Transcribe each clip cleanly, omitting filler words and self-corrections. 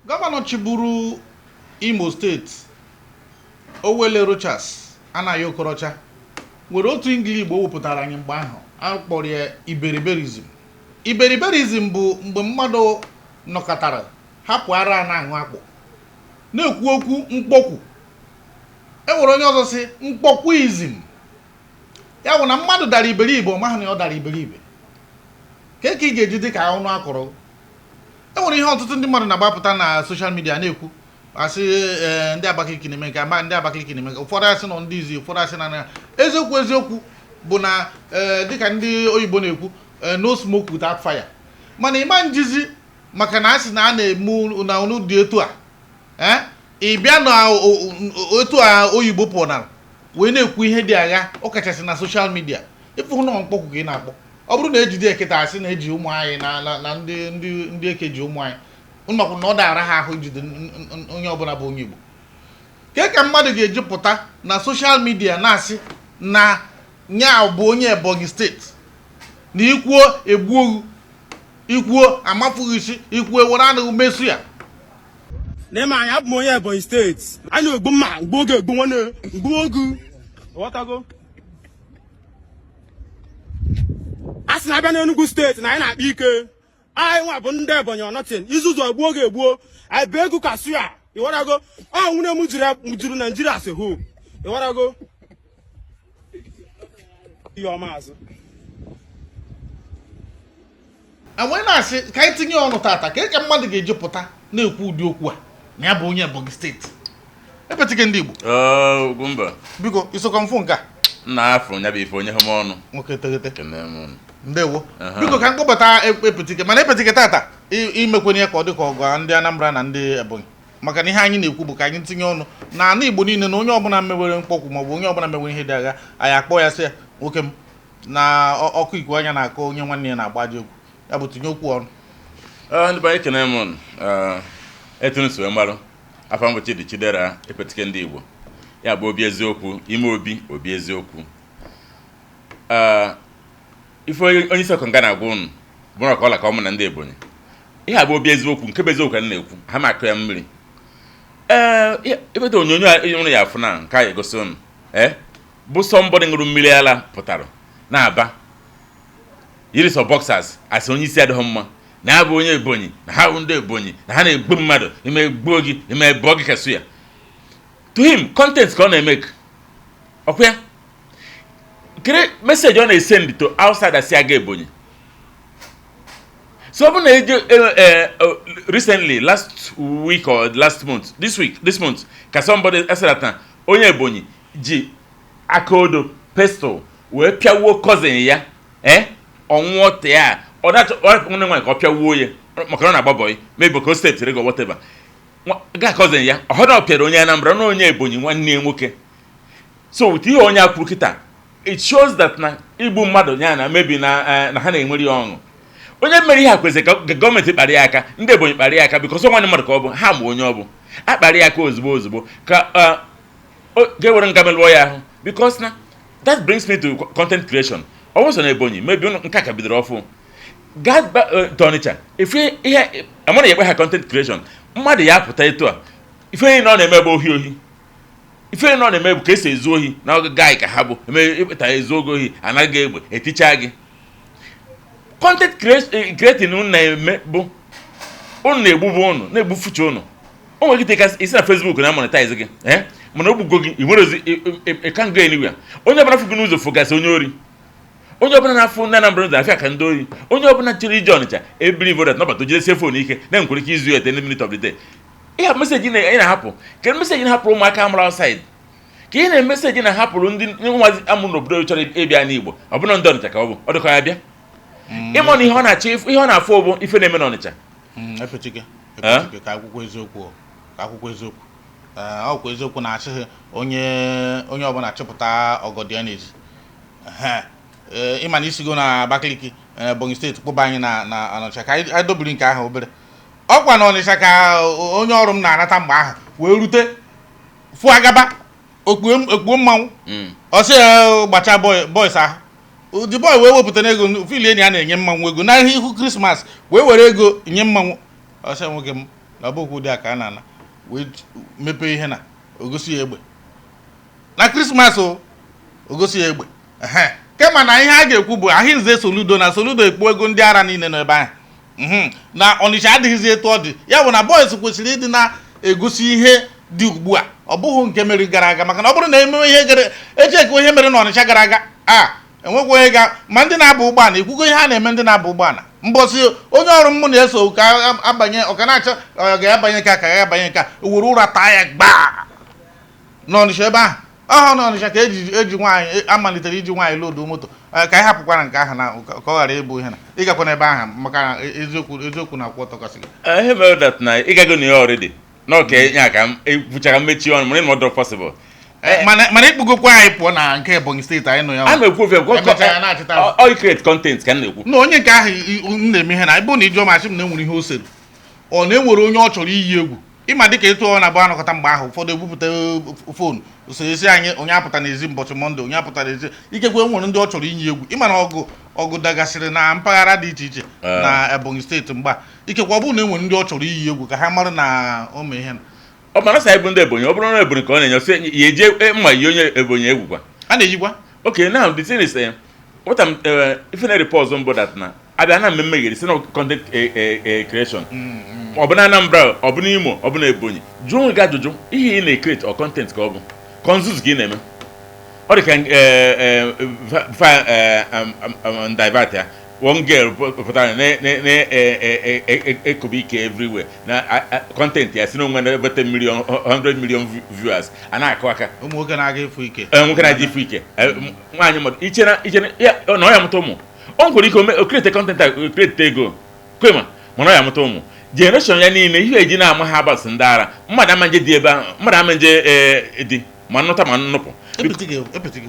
Gọvanọ chịburu Imo Steeti, Owele Rochas Anayo Okorocha, nwere otu Engli-Igbo o wepụtara anyị mgbe ahụ a kpọrọ ya iberiberism. Iberiberism bụ mgbe mmadụ nọkọtara hapụ ara a na-aṅụ akpụ na-ekwu okwu mkpọkwu. E nwere onye ọzọ sị mkpọkwuism, ya bụ na mmadụ dara iberibe ọ maghị na ọ dara iberibe. Ka ka ị ga-eji dị ka ọnụ akọrọ. E nwere ihe ọtụtụ ndị mmadụ na-agbapụta na social media na-ekwu, asị ee, ndị Abakaliki na-eme nke ama, ndị Abakaliki na-eme nke, ụfọdụ asị nọ ndị izi, ụfọdụ asị na eziokwu. Eziokwu bụ na ee, dịka ndị oyibo na-ekwu, no smoke without fire. Mana ịma njizi maka na asị na a na-eme na unu dị etu a, ee, ị bịa na etu a oyibo pụnara wee na-ekwu ihe dị agha, ọ kachasị na social media, ịfụ nọ mkpọkwu ka ị na-akpọ. Ọ bụrụ na ejide eketa, asị na eji ụmụ anyị na ndị eke ji ụmụ anyị nnọkwụ na ọ dara ha ahụ ijide onye ọbụla bụ onye Igbo. Ke ka mmadụ ga-eji pụta na social media na-asị na nya bụ onye Ebonyi Steeti, na ikwuo egbuogu, ikwuo amafughị isi, ikwuo were anụghị mesu ya? N'ime anyị, abụ m onye Ebonyi Steeti. Anyị egbu mma mgbu oge egbu nwanne mgbu ogu, ghọtago? A sị na abịa n'Enugu Steeti na anyị na-akpa ike. Anyị nwa bụ ndị Ebonyi ọnọtin izuzu egbuo oge egbuo anyị bụ ego ka suya, ịghọtago? Ọ nwunye m juru Naijiria as a whole, ịghọtago? Ihe ọma azụ. Enwee na-asị ka anyị tinye ọnụ tata ka ka mmadụ ga-eji pụta na-ekwu ụdị okwu a na ya bụ onye Ebonyi Steeti. Epetike ndị Igbo. Ugwumba. Biko, isokwa mfụ nke a? Nna, afọ ya bụ ife onye hụ m ọnụ. Nwoke teghete. Kene m unu. Ndewo. Aha. Biko, ka m kpọbata Epetike. Mana Epetike, tata imekwenye ya ka ọ dị ka ọgụ ndị Anambra na ndị Ebonyi, maka na ihe anyị na-ekwu bụ ka anyị tinye ọnụ na ala Igbo niile, na onye ọbụla mewere mkpọkwu maọbụ onye ọbụla mewere ihe dị agha, anyị akpọ ya sị ya, nwoke m, na ọkụ ikuku anya na-akọ onye nwanne ya na-agba ajọ egwu. Ya bụ, tinye okwu ọnụ. Ndị be anyị, ekene m unu. Etu unu si wee marụ afọ mbụ, Chidi Chidera Epetike ndị Igbo, ya bụ obi eziokwu ime obi obi eziokwu. Ife onye isi ọkanga na-agwa unu bụ na ka ọla ka ọ mụ na ndị Ebonyi, ihe a bụ obi eziokwu, nke bụ eziokwu ka m na-ekwu, ha ma akụ ya mmiri. Ee, ebete onyonyo a unu ya afụ na nke a egosi unu, ee, bụ somebody ṅụrụ mmiri ala pụtara na-aba yiri sọ boxers, asị onye isi adịghị mma, na ya bụ onye Ebonyi, na ha bụ ndị Ebonyi, na ha na-egbu mmadụ, ime egbuo gị, ime bụọ gị ka suya. To him, content ka ọ na-emeke ọkwa ya kere message ọ na-esend to outsiders si aga Ebonyi. So ọ bụ na eje recently, last week or last month, this week, this month, ka somebody said na onye Ebonyi ji aka odo, pestle, wee pịawuo cousin ya, ọnwụọ tee a ọ na-achọ nwanne nwaanyị ka ọ pịawuo ya maka na ọ na-agba boy, maybe ka o steeti ego, whatever. Ga cousin ya ọhụrụ ọ pịara onye Anambra na onye Ebonyi nwanne ya nwoke. So with ihe onye a kwuru kịta, it shows that na igbu mmadụ ya na maybe na ha na-enwere ya ọṅụ. Onye mere ihe a kwesịrị ka gọọmenti kpara ya aka, ndị Ebonyi kpara ya aka, because nwanne mmadụ ka ọ bụ, ha ma onye ọ bụ, akpara ya aka ozugbo ozugbo ka ga-ewere nga melụọ ya ahụ. Because na that brings me to content creation. Ọ bụ sọ na Ebonyi maybe nke a ka bidoro ọfụ gaa to Ọnịcha, ife ihe amara ya ekpe ha content creation, mmadụ ya apụta etu a, ife niile ọ na-eme bụ ohi ohi, ife niile ọ na-eme bụ ka esi ezu ohi na ọgụgụ anyị ka ha bụ eme ịkpụta ezu oge ohi, anaghị egbe eticha gị. Content creating unu na-eme bụ unu na-egbubu, unu na-egbu future unu. O nwere ike ka isi na Facebook na monetize gị, mana o gbugo gị, ị nwere ozi, ị can't go anywhere. Onye ọbụla fụ gị n'ụzọ fụgasị onye ori, onye ọbụla na-afụ ndị Anambra ụzọ afịa ka ndị ohi, onye ọbụla chọrọ ije Ọnịcha ebiri vodat nọbata jidesie phone ike na nkwere ike izu ya at any minute of the day. Ihe message ị na-ahapụ, kedu message na-ahapụrụ ụmụaka amụrụ outside? Ka ị na message na-ahapụrụ ndị nwazi amụrụ n'obodo chọrọ ịbịa n'Igbo, ọ bụrụ ndị Ọnịcha ka ọ bụ ọ dịkọ ya bịa ịma na ihe ọ na-achọ, ihe ọ na-afụ bụ ife na-eme n'Ọnịcha. Epetike, Epetike, ka akwụkwọ eziokwu, ka akwụkwọ eziokwu. Ọkwa eziokwu na-achịghị onye onye ọbụla chịpụta ọgọdọ ya n'ezi. Ịma na isigo na Abakaliki, Ebonyi Steeti, kpụba anyị na Ọnịcha, ka anyị dobiri nke ahụ obere. Ọkwa na Ọnịcha ka onye ọrụ m na-anata mgbe ahụ wee rute fụ agaba okpuo mmanwụ. Ọ sị ya gbacha boys ahụ, the boy wee wepụta n'ego filie na ya na-enye mmanwụ ego na ihu Christmas, wee were ego nye mmanwụ. Ọ sị nwoke m Na ọ bụghị ụdị a ka a na-ana wee mepee ihe na ogosi ya egbe na Christmas, o ogosi ya egbe. Ehe. Kama na ihe a ga-ekwu bụ ahịnze Soludo na Soludo ekpu ego ndị ara niile nọ ebe ahụ. Na Ọnịcha adịghịzi etu ọ dị. Ya bụ na boys kwesịrị ịdị na-egosi ihe dị ugbu a, ọ bụghị nke mere gara aga, maka na ọ bụrụ na emewe ihe gara echekwa ihe mere na Ọnịcha gara aga a, enwekwa onye ga ma ndị na-aba ụgbọala ekwugo ihe a na-eme ndị na-aba ụgbọala. Mbọsị onye ọrụ m na-eso ka abanye, ọ ka na-achọ ọ ga-abanye ka ga-abanye ka were ụra taa ya gbaa n'Ọnịcha ebe ahụ ọhụ. N'Ọnịcha ka eji nwaanyị amalitere iji nwaanyị load moto. Ka anyị hapụkwara nke ahụ na ka ọ ghara ịbụ ihe na ịgakwa n'ebe ahụ, maka na eziokwu eziokwu na-akwụ ọtọ kasị gị. Ihe mere that na ịgago na ya already na ọka ya ka m ekwuchara mmechi ọnụ mana not possible. Mana ikpugokwa anyị pụọ na nke Ebonyi Steeti anyị nọ ya. A na-ekwu ofe. Emechaa ya na-achịta azụ. Ọ create content ka m na-ekwu. Na onye nke ahụ m na-eme ihe na ebe na ịjụọ masị m na enwere ihe o sere, ọ na-enwere onye ọ chọrọ iyi egwu, ịma dịka etu ọ na-abụ anọkọta mgbe ahụ ụfọdụ ebupụta phone esi anyị onye apụta n'ezi mbọchị Monday, onye apụta n'ezi. Ikekwe nwere ndị ọ chọrọ iyi egwu, ịma na ọgụ ọgụ dagasịrị na mpaghara dị iche iche na Ebonyi Steeti mgbe a. Ikekwe ọ bụrụ na enwere ndị ọ chọrọ iyi egwu ka ha mara na o mee ihe na Ọ mara sa ịbụ ndị Ebonyi, ọ bụrụ na Ebonyi ka ọ na-enye ọsọ ya eje mma yi onye Ebonyi egwukwa. A na-eyikwa. Okay, now the thing is, what I'm ife na-report ọzọ mbụ that na abịa na mmemme ghere si na content creation, ọ bụ na Anambra, ọ bụ na Imo, ọ bụ na Ebonyi, jụọ onwe gị ajụjụ: ihe ị na-ecreate, ọ content ka ọ bụ ka nzuzu ka ị na-eme? Ọ dị ka divert ya. One girl pụtara na-ekobe ike everywhere na content ya, si na onwe na-ebete million, 100 million viewers, a na-akụ aka. Ụmụ nwoke na-aga efu ike. Nwoke na-aja ifu ike. Nwaanyị mmadụ iche na iche na ya na ọ ya mụta ụmụ, o nwekwara ike o create content a create ego kwema, mana ọ ya mụta ụmụ generation ya niile, ihe eji na-ama ha agbasị ndị ara mmadụ ama nje dị ebe ahụ, mmadụ ama nje dị ma nnụta ma nnụpụ. Epetighị.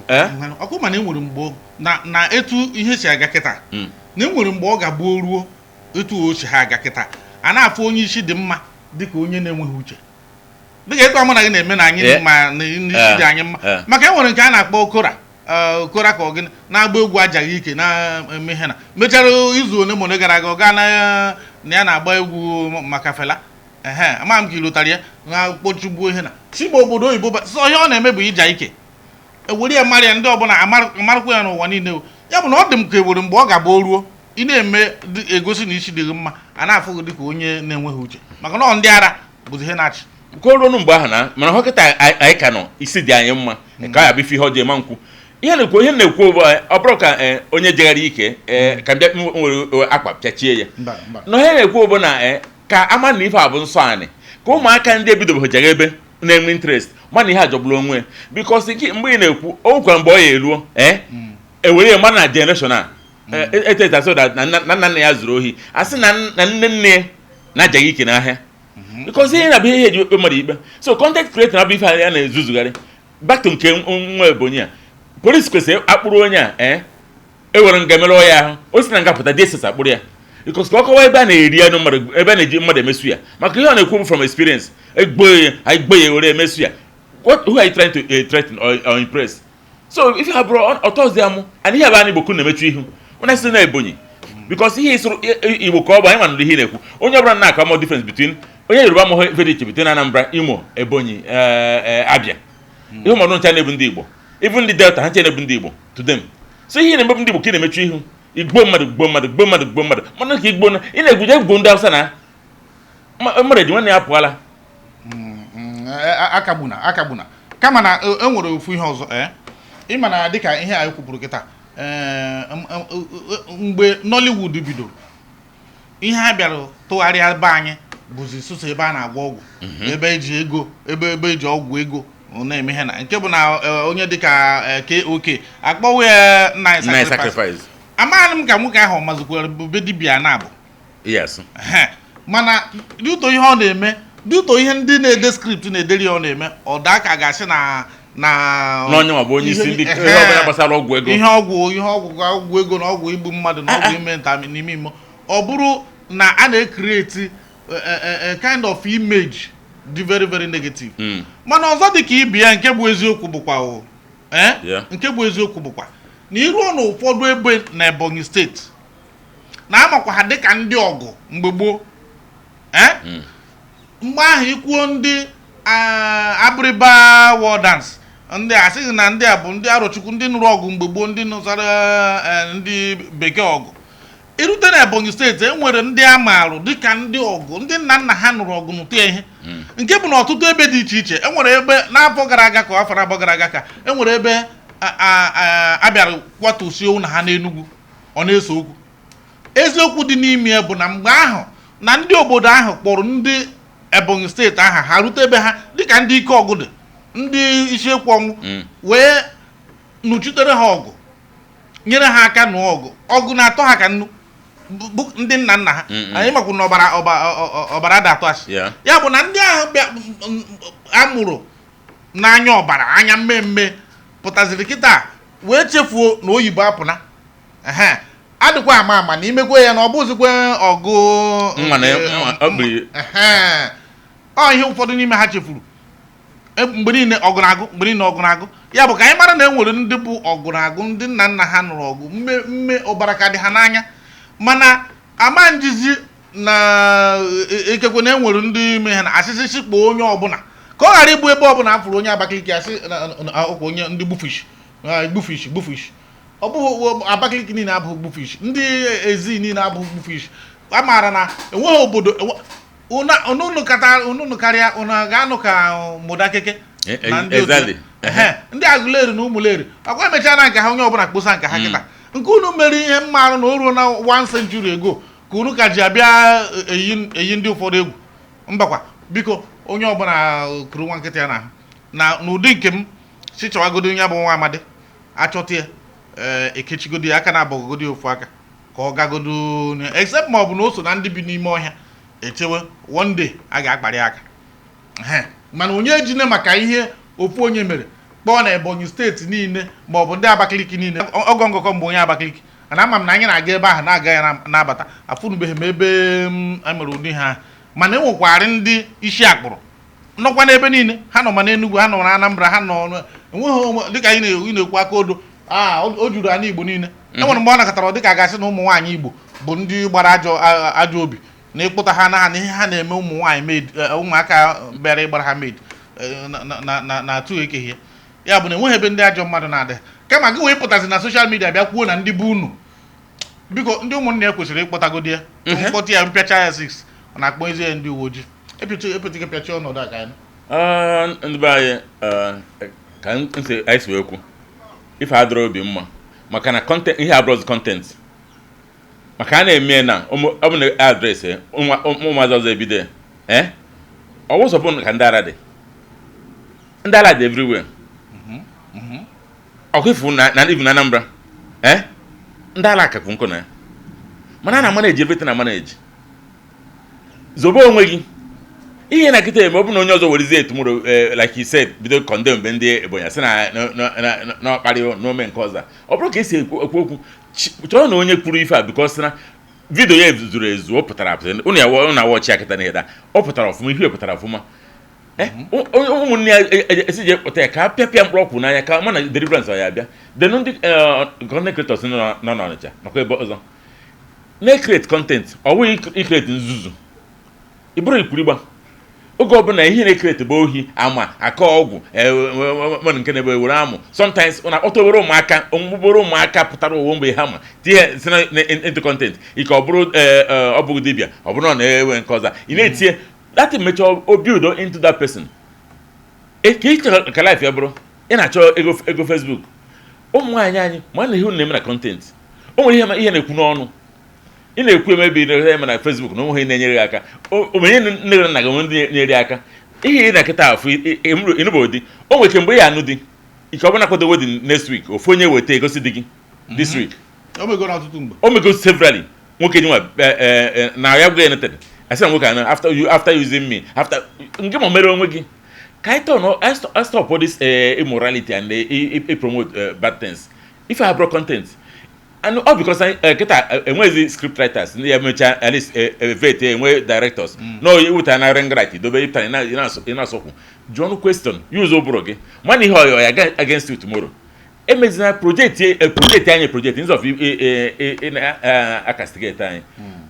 Eh? Ọkụ, mana enwere mgbe na etu ihe si aga kịta, na enwere mgbe ọ ga-agbuo ruo etu o si ha aga kịta, a na-afụ onye isi dị mma dịka onye na-enweghị uche, dịka etu amụ na gị na-eme na anyị ma na n'isi dị anyị mma. Maka e nwere nke a na-akpọ okora, okora ka ọ gịnị na-agba egwu ajaghị ike na-eme ihe na mechara izu ole ma ole gara aga, ọ gaa na ya na-agba egwu maka Fela. Ehe, ama m ka ilotara ya na kpochigbuo ihe na si ma obodo oyibo sọ ihe ọ na-eme bụ ịja ike ewere ya mara ya, ndị ọbụla amarakwa ya n'ụwa niile o. Ya bụ na ọ dị m ka ewere mgbe ọ ga-abụ o ruo ị na-eme egosi na isi dị gị mma, a na-afụ gị dịka onye na-enweghị uche, maka na ọ ndị ara bụzi ihe na-achị. Ka o ruo mgbe ahụ na mana hụ kịta anyị ka nọ isi dị anyị mma ka ọ ya bụ ife ihe ọjọọ ema nkwu ihe na-ekwu bụ ọ bụrụ ka onye jeghara ike ka m bịa nwere akwa pịachie ya. Mba, mba. Na ihe na-ekwu bụ na ka ama na ife a bụ nsọ anị, ka ụmụaka ndị ebidobeghị jere ebe na-enwe interest mana ihe ajọgburu onwe, because mgbe ị na-ekwu o nwekwara mgbe ọ ya eruo ewere ya mara na generation a eteta so that na nna nna ya zuru ohi, a sị na nne nne ya na-ajaghị ike n'ahịa, because ihe na-abụ ihe eji ekpe mmadụ ikpe. So content creator na-abụ ife a na-ezuzugharị. Back to nke nwa Ebonyi a, polisi kwesịrị akpụrụ onye a ewere nga merụọ ya ahụ, o si na nga pụta, DSS akpụrụ ya, because ka ọ kọwa ebe a na-eri anụ mmadụ, ebe a na-eji mmadụ emesu ya, maka ihe ọ na-ekwu bụ from experience. Egbo ya, egbo ya, were emesu ya. What, who are you trying to threaten or impress? So ife ha bụrụ ọtọzi amụ and ihe bụ anyị Igbo na-emechu ihu ụna si na Ebonyi, because ihe isụrụ Igbo ka ọ bụ anyị manụrụ ihe ị na-ekwu. Onye ọbụla na-akọ more difference between onye Yoruba amụghị ife dị iche between Anambra, Imo, Ebonyi, Abia, ihe ụmụọdụ ncha na-ebu ndị Igbo, even ndị Delta ha ncha na-ebu ndị Igbo to them. So ihe na-emebu ndị Igbo ka ị na-emechu ihu, igbo mmadụ, gbo mmadụ, gbo mmadụ, gbo mmadụ, mana ka igbo ị na-egwuje egwu ndị Hausa na mmadụ eji nwanne ya apụọla. Akagbuna, akagbuna. Kama na e nwere ofu ihe ọzọ ịma na dịka ihe anyị kwupụrụ kịta, mgbe Nollywood bidoro, ihe a bịara tụgharịa be anyị bụzi sụsọ ebe a na-agwọ ọgwụ, ebe eji ego, ebe eji ọgwụ ego na-eme ihe, na nke bụ na onye dịka KOK akpọwa ya nna anyị Nna sacrifice. Sacrifice. Amaghị m ka nwoke ahụ ọ mazikwara be dibịa na-abụ. Ehe. Mana due to ihe ọ na-eme, due to ihe ndị na-ede script na-ederi ya ọ na-eme, ọ daa ka ga-asị na N'onye nwa bụ onye isi ndị ihe ọbụla gbasara ọgwụ ego. Ihe ọgwụ, ihe ọgwụ, ọgwụ ego na ọgwụ igbu mmadụ na ọgwụ ime nta n'ime ime, ọ bụrụ na a na-ecreate a kind of image dị very very negative. Mana ọzọ dị ka ibe ya, nke bụ eziokwu bụkwa o nke bụ eziokwu bụkwa na iruo n'ụfọdụ ebe na Ebonyi Steeti na amakwa ha dịka ndị ọgụ mgbe gboo. Mgbe ahụ ikwuo ndị Abịrịba war dance, ndị a sịghị na ndị a bụ ndị Arọchukwu, ndị nụrụ ọgụ mgbe gboo, ndị nụsara ndị bekee ọgụ. Irute na Ebonyi Steeti, e nwere ndị a maarụ dịka ndị ọgụ, ndị nna nna ha nụrụ ọgụ nụta ihe, nke bụ na ọtụtụ ebe dị iche iche e nwere ebe n'afọ gara aga ka afọ 2 gara aga ka e nwere ebe a bịara kwatusie ụlọ ha n'Enugu. Ọ na-ese okwu. Eziokwu dị n'ime ya bụ na mgbe ahụ na ndị obodo ahụ kpọrọ ndị Ebonyi Steeti aha ha rute ebe ha dịka ndị ike ọgụ dị, ndị isi ekwu ọnwụ, wee nụchitere ha ọgụ, nyere ha aka nụọ ọgụ. Ọgụ na-atọ ha ka nnu bụ ndị nna nna ha. Anyị makwu na ọbara ọbara da atọ asị. Ya bụ na ndị ahụ bịa amụrụ n'anya ọbara anya mmemme pụtaziri kịta wee chefuo na oyibo apụna. Ehe, adịkwa ama ama na imekwe ya na ọ bụzikwa ọgụ. Mma na mma, ọ bụ. Ehe, ọ ihe ụfọdụ n'ime ha chefuru. Mgbe niile ọgụ na-agụ, mgbe niile ọgụ na-agụ. Ya bụ ka anyị mara na e nwere ndị bụ ọgụ na-agụ, ndị nna nna ha nụrụ ọgụ, mme mme ọbara ka dị ha n'anya. Mana ama njizi na ikekwe na e nwere ndị ime ha na asịsị sikpoo onye ọbụla ka ọ ghara ịbụ ebe ọbụla afụrụ onye Abakaliki asị ọkwa onye ndị gbufish, gbufish, gbufish. Ọ bụghị Abakaliki niile abụghị gbufish, ndị ezi niile abụghị gbufish. A maara na enweghị obodo unu kata unu karịa unu ga-anụ ka Modakeke na ndị otu ya. Ehe, ndị Agụleri na Ụmụleri ọkwa emechaa na nke ha, onye ọbụla kposa nke ha. Kịta nke unu mere ihe mmarụ na o ruo na one century ago ka unu ka ji abịa eyi eyi ndị ụfọdụ egwu. Mbakwa, biko, onye ọbụla kuru nwa nkịtị ya n'ahụ na n'ụdị nke m si chọwagodo ya bụ nwa amadi achọta ya. Ee, ekechigodi ya aka na abọgodi ofu aka ka ọ gagodo, except ma ọ bụ na o so na ndị bi n'ime ọhịa echewe one day a ga-akparị aka. Ehe, mana onye ejine maka ihe ofu onye mere kpọọ na Ebonyi Steeti niile ma ọ bụ ndị Abakaliki niile ọgọ ngọkọ. Mgbe onye Abakaliki mana ama m na anyị na-aga ebe ahụ na-aga ya na-abata, afụnubeghị m ebe m emere ụdị ha. Mana e nwekwarị ndị isi akpụrụ nọkwa n'ebe niile ha nọ, ma n'Enugu ha nọ, na Anambra ha nọ. Enweghị dịka anyị na-ekwu aka odo a o juru ala Igbo niile. E nwere mgbe ọ nakọtara ọ dịka a ga-asị na ụmụ nwaanyị Igbo bụ ndị gbara ajọ obi na ịkpụta ha na ha na ihe ha na-eme ụmụ nwaanyị maid, ụmụaka bịara ịgbara ha maid na atụ ekeghị ya. Ya bụ na enweghị ebe ndị ajọ mmadụ na-adị, kama gị wee pụtazi na social media bịa kwuo na ndị bụ unu. Biko, ndị ụmụnne ya kwesịrị ịkpọtagodi ya, mkpọta ya, mpịacha ya 6, ọ na-akpọ ezi ya ndị uwe ojii epịtịga pịachi ọnọdụ a ka anyị Ndị be anyị, ka ntị anyị si wee kwu ife adịrọ obi mma maka na content ihe abụrụzi content maka a na-eme na ọ bụ na address ụmụazị ọzọ ebido. Ee, ọwụsọpụ ka ndị ara dị, ndị ara dị everywhere. Ọkụ ifu na even na Anambra, ee, ndị ala kakwu nkụ na ya. Mana a na-amanage everything, na manage zobe onwe gị ihe na kịta eme. Ọ bụ na onye ọzọ werezie tomorrow, like he said, bido condemn mgbe ndị Ebonyi asị na ọkparị n'ome nke ọzọ. Ọ bụrụ ka esi ekwu okwu, chọọ na onye kwuru ife a, because na video ya zuru ezu, ọ pụtara apụta. Ụnụ ya ụnụ awọchi ya kịta na ịda ọ pụtara ọfụma, ihe pụtara ọfụma. Ụmụnne ya esi je kpụta ya ka a pịapịa mkpụrụ ọkwụ n'anya ka mana deliverance ọ ya abịa. Then ndị content creators nọ n'Ọnịcha nakwa ebe ọzọ na-ecreate content, ọ bụghị icreate nzuzu ị bụrụ ikwurigba oge ọbụla ihe na-ecreate bụ ohi ama akọ ọgwụ mmadụ nke na-ebe were amụ. Sometimes ọ na-akpọta obere ụmụaka, obere ụmụaka pụtara ụwa mgbe ha ma tinye si na into content ike. Ọ bụrụ ọ bụghị dibịa, ọ bụrụ na ọ na-ewe nke ọzọ ị na-etinye that mechaa o build into that person. Ka ị chọrọ ka life ya bụrụ ị na-achọ ego, ego Facebook. Ụmụ nwaanyị anyị ma na ihe unu na-eme na content, o nwere ihe na-ekwu n'ọnụ ị na-ekwu emebi eme na Facebook na onweghị na-enyere gị aka. Onye nne gị na nna gị nwere ndị na-enyere aka. Ihe ị na-akịta afụ ịnụbụ di, o nwere ike mgbe ya anụ di ike ọ bụla kwado wedding next week, ofu onye weta egosi di gị this week. O mego n'ọtụtụ mgbe. O mego severally. Nwoke ji nwa na ya gwa ya anything, asị na nwoke anọ after you, after using me, after nke ma mere onwe gị. Ka anyị turn I stop all this immorality and promote bad things. If I have brought content and all because kịta enweghịzi script writers ndị ya mechaa at least vet, enwe directors no iweta na ring light dobe ịpụtara ị na-asọkwu. Jụọ ọnụ question, use ụbụrụ gị mana ihe ọyọ ya against you tomorrow. Emezina project project anyị, project instead of a castigate anyị.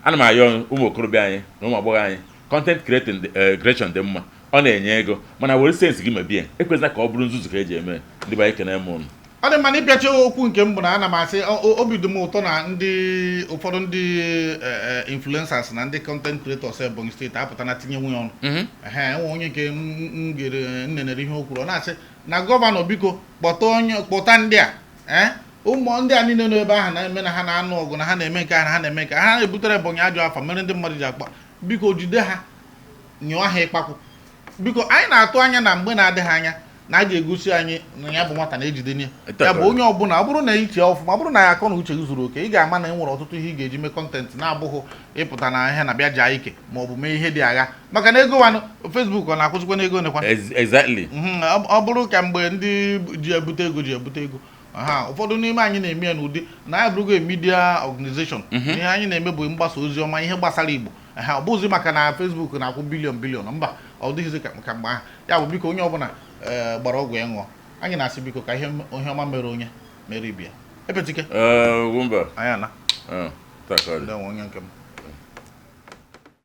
Ana m ayọ ụmụ okorobịa anyị na ụmụ agbọghọ anyị. Content creating, creation dị mma, ọ na-enye ego, mana were sense gị mebie. Ekwezina ka ọ bụrụ nzuzu ka eji eme. Ndị be anyị, kene m ụnụ. Ọ dị mma na ịpịacha okwu nke m bụ na ana m asị obi dị m ụtọ na ndị ụfọdụ ndị influencers na ndị content creators Ebonyi Steeti apụta na tinye nwunye ọnụ. Ehe, enwe onye nke m gere nnenere ihe o kwuru, ọ na-asị na gọvanọ, biko kpọta onye, kpọta ndị a, ee, ụmụ ndị a niile nọ ebe ahụ na-eme na ha na-anụ ọgụ, na ha na-eme nke ha, na ha na-eme nke ha, na-ebutere Ebonyi ajọ afa mere ndị mmadụ ji akpa. Biko jide ha, nyụọ ha ịkpakwụ. Biko, anyị na-atụ anya na mgbe na-adịghị anya na a ga-egosi anyị na ya bụ nwata na-ejide ya. Ya bụ onye ọbụla, ọ bụrụ na iche ọfụma, ọ bụrụ na ya akọ na uche gị zuru oke, ị ga-ama na e nwere ọtụtụ ihe ị ga-eji mee content na-abụghị ịpụta na ihe na bịa jaa ike ma ọ bụ mee ihe dị agha, maka na ego wanụ Facebook ọ na-akwụzikwa n'ego nekwa. Exactly. Ọ bụrụ ka mgbe ndị ji ebute ego ji ebute ego ha, ụfọdụ n'ime anyị na-eme ya n'ụdị na anyị bụrụgo media organization. Ihe anyị na-eme bụ mgbasa ozi ọma, ihe gbasara Igbo ha. Ọ bụzi maka na Facebook na-akwụ billion billion, mba, ọ dịghịzi ka mgbe ahụ. Ya bụ, biko, onye ọbụla gbara ọgwụ ya ṅụọ. Anyị na-asị, biko, ka ihe ọma mere onye mere ibe ya. Epetike. Wumba. Anyị ana. Taa ka ọ dị. Ndị nwe onye nke m.